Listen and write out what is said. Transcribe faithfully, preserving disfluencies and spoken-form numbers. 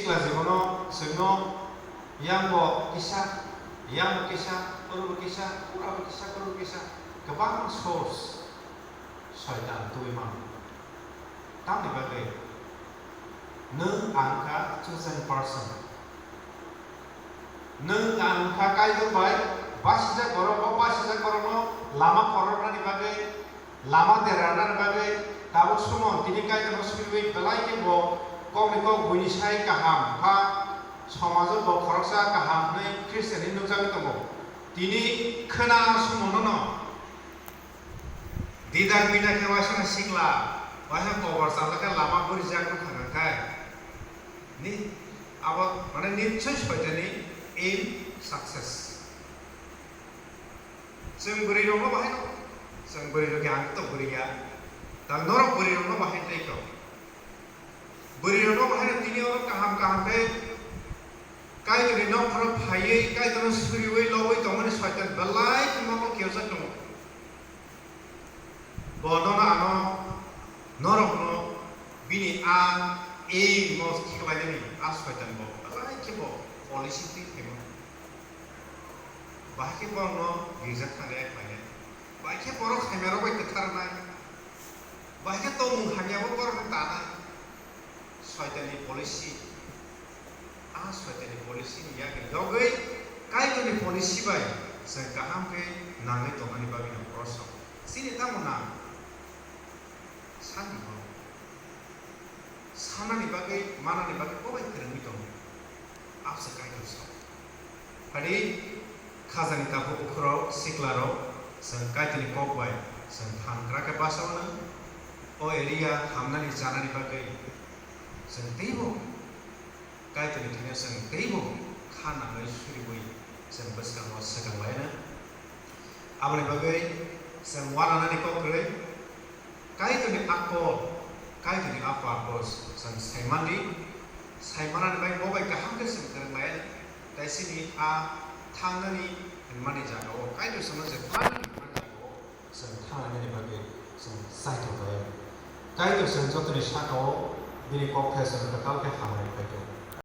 Sikla jibono chwngno yang bo kisa, yang bo kisa, oro bo kisa, oro bo kisa, oro bo kisa, kwbangma source Soitan tubui mano. Tamni bagwi nwng ang kha chosen person. Nwng ang kha Kaitor bai basijak borok, o basijak borokno lama koroknani bagwi, lama derarnani bagwi tabuk somo tini Kaitorno swiwi belai khe bo kokni kok buini sai kaham kha, somajo bo khoroksa kaham hwnwi Christian hwnwi nukjagwi tongo. Tini khwna somono no Didak bidak khe waisa sikla, waisa kobor chajak khe lama burijak wngkha khe. Ni, abo mane nichoi soitani aim success. Chwng bwrwi rokno bahai no, chwng bwrwi rok khe ang to bwrwi ya. Tang norok bwrwi rokno bahai tei kho. Bwrwi rokno bahai no tini oro kaham kaham khe Kaitorni nok phano phaiwi, Kaitorno suriwi, lobwi tongmani soitan belai khe mokol kiyojak tongo. Bo nono ano, norokno bini a, ei mo khebainani a soitan bo belai khe bo policy twi khaimano. Bahai khe borokno girja thangya khlainai. Bahai khe borok hamyarok bai kwtharnai. Bahai khe tongmung hamyabo borokno tanai. Soitanni policy, a Soitanni policy ni yagni yogwi Kaitorni policy bai chwng kaham khe nangwi tongmani bagwi no prosong. Chini tamo nang? Sani bo. Sanani bagwi, manani bagwi kobai kwrwngwi tongo. Abse Kaitor sao. Phadi khajani tabuk ukhorok, siklarok, chwng Kaitorni kok bai chwng thangra khe basa mano. O area hamnani chanani bagwi chwng teibo Kaitorni thani chwng teibo kha nangwi suriwi chwng bwskango swkang laina. Aboni bagwi chwng uananani kok kwrwi. Kaitorni akol, Kaitorni a purpose chwng saimandi, saimanani bai bo bai kaham khe chwng kwrwng laina, tei chini a thangnani hwnmani jagao, Kaitor chwngno je phan hwnmani jagao chwng thanglainani bagwi chwng chaithok laina. Kaitor chwng jotoni sakao bini kok khe chwng kwtal khe hamari phaikha.